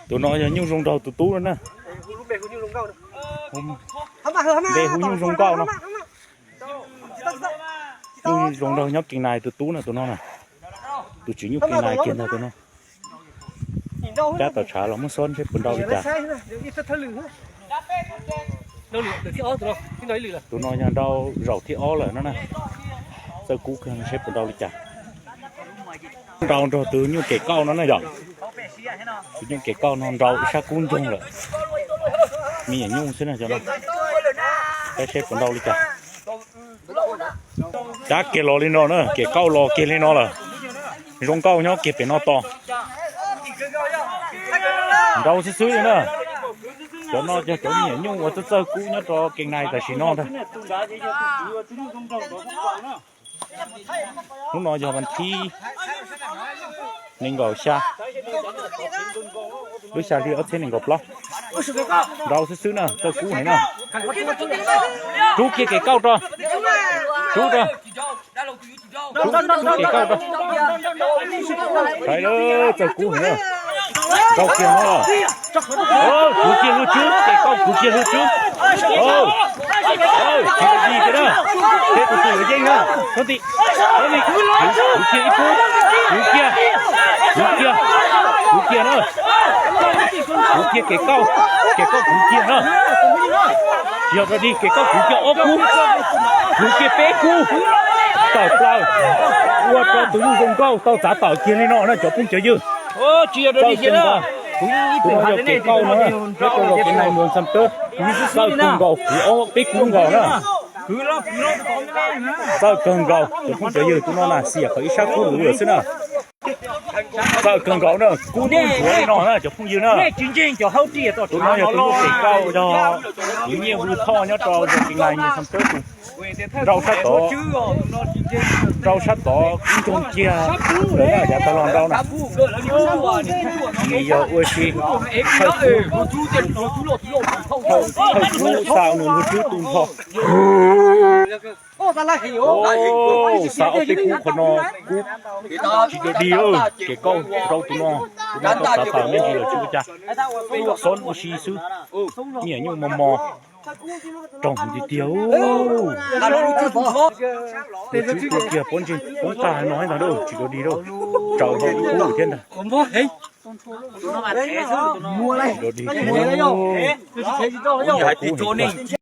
Tus no yog nyuj zoo nraug tus tub no na. Npe hu nyuj zoo nkauj no. Nyuj zoo nraug nyob Kees Nais tus tub no, tus no na. Tus tswv nyuj Kees Nais kiag ntag tus no. Cab tau tshav los muab xob seb puas nrau li cas. Tus no yog nrau zaum thib ob lawm no na. Txawj kub kawg seb puas nrau li cas. Nrau nrog tus nyuj Kees Kauj no na yom. Tus nyuj Kees Kauj no nrau ib sab kub ntsoog lawm. Me nyuam nyuj xwb na cov no. Saib seb puas nrau li cas. Cab kiag los li no na, Kees Kauj los kiag li no lawm. Zoo nkauj nyob kiag pem no tos. Nrau xwb xwb na. Cov no yog cov me nyuam nyuj uas txawj txawj kub nyob rau Kees Nais tam sim no ntag. Hnub no yog vas thib nees nkaum xya, lub xya hli ob txhiab nees nkaum plaub. Nrau xwb xwb na, txawj kub heev na. Rub kiag Kees Kauj rau. Rub rau. Rub, rub Kees Kauj rau. Saib lawm, txawj kub heev na. Nrau kiag no. Kwv kiag lub tswb, Kees Kauj kwv kiag lub tswb. Tsis tau dig kiag na. Peb tus tus yuav yeej na. Txhob ntim, txhob ntim. Kwv kiag ib kub, kwv kiag, kwv kiag, kwv kiag na. Kwv kiag Kees Kauj, Kees Kauj kwv kiag na. Tsis yog dig, Kees Kauj kwv kiag ob kub, kwv kiag peb kub. Tawm plaws, ua rau tus nyuj zoo nkauj tau txav tawm kiag li no na cov phooj cov ywg. Txawj kawg nkaus. Tus no yog Kees Kauj no, nyob rau zos Kees Nais Muas Xam Tawb. Txawj kawg nkaus, kwv ob peb kub nkaus na. Txawj kawg nkaus, cov phooj cov ywg, tus no na xiam qhov ib sab kub luv lawm xwb na. Txawj kawg nkaus na, kub ntsuav li no na cov phooj ywg na. Tus no yog tus nyuj Kees Kauj, yog tus nyiaj hu Thoj nyob rau zos Kees Nais Muas Xam Tawb tus. Nrau sab tod, nrau sab tod kub ntsoog kiag lawm na, yav tag los nrau na. Nws yog ua si thawj kub, thawj kub xa nws lub tswb tu nrho. Xa ob peb kub qhov no kub tsis tau dig, Kees Kauj nrau tus no, tus no tau xav tawm me ntsis los tsis ua cas. Xob ua si xwb, me nyuam nyuj mos mos, raug tiag tiag. Tus tswb tua kiag pob ntseg poob tag no ntag, tsis tau dig lauj, tsaus hau kub thiab ntag. Tsis tau dig, kub heev.